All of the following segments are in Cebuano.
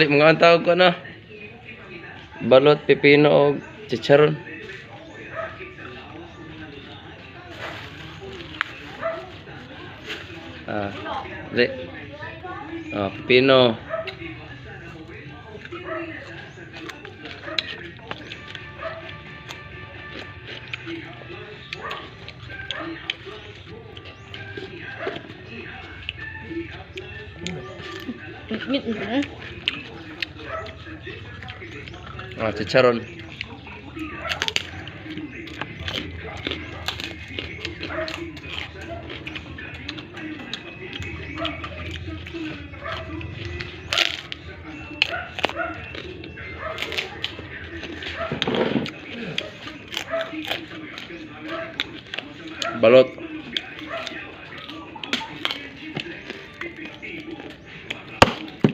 Mga ang tawag ko na. Balot, pipino, o chicharon. Ah, di. Ah, pipino. Ngit na. Ah, chicharon. Balot.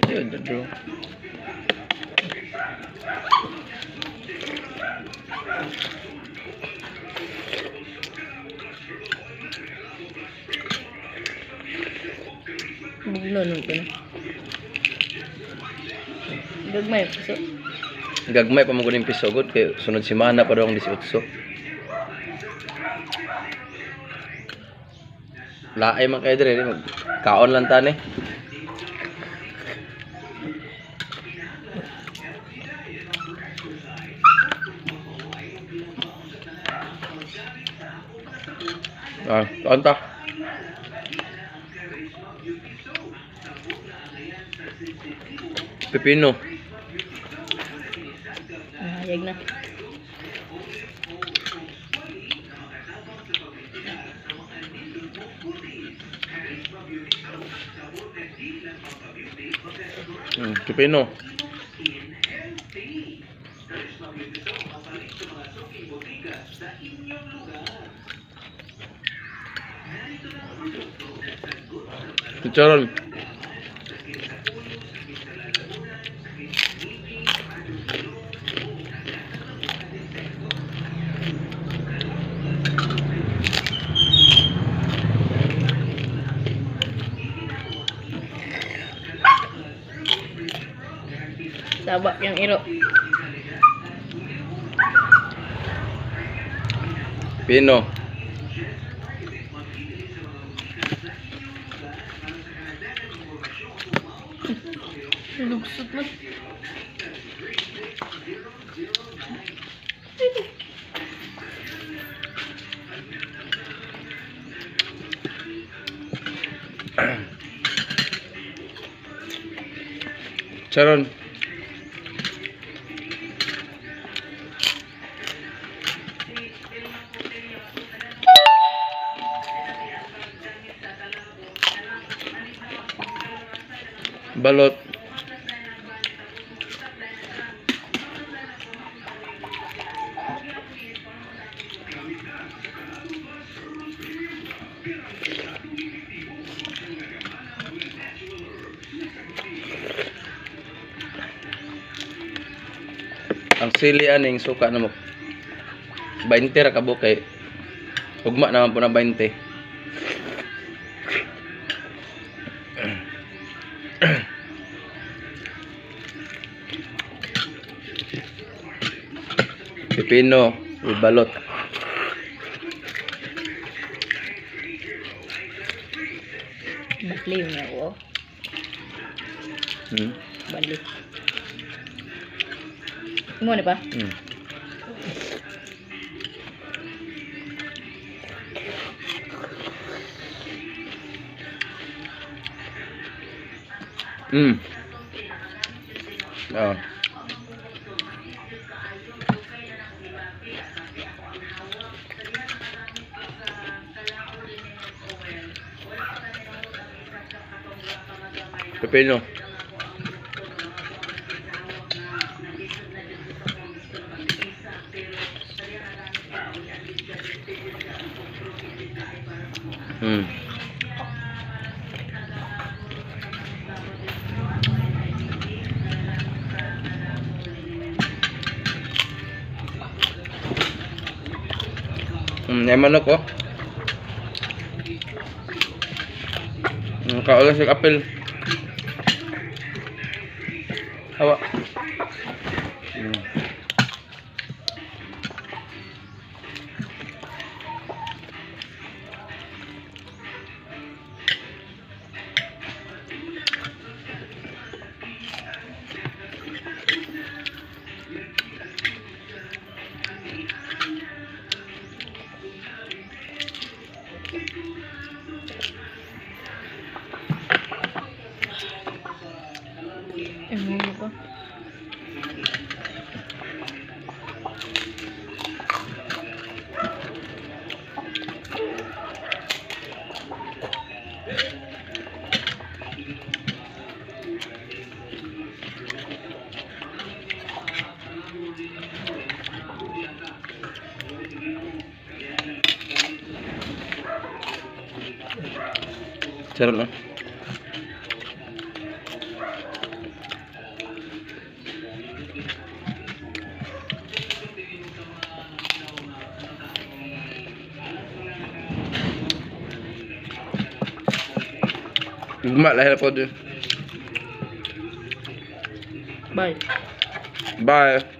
Yun, bro. Bugno nun ko na. Gagmay piso. Gagmay pa mo kuning piso gud kay sunod semana pa daw ang 18. Laay man kayo dire, mag kaon lang tani. Ah, kaon ta. Pipino. Ah, yag na. Pipino. Chicharon. Saba yung iro. Pino. Lugsot man. Charon. Balot. Ang sili aning suka na mo. 20 ra ka bukay. Ugma naman po na 20. Pipino, balot. Bakli yun ako. Bali. Mo na pa? Hmm. Oh. Pepino. Yung manok oh. Kaulas yung apel. Hawa. Eh, mo pa. Sarap na. Ugma lahi na po dun. Bye. Bye.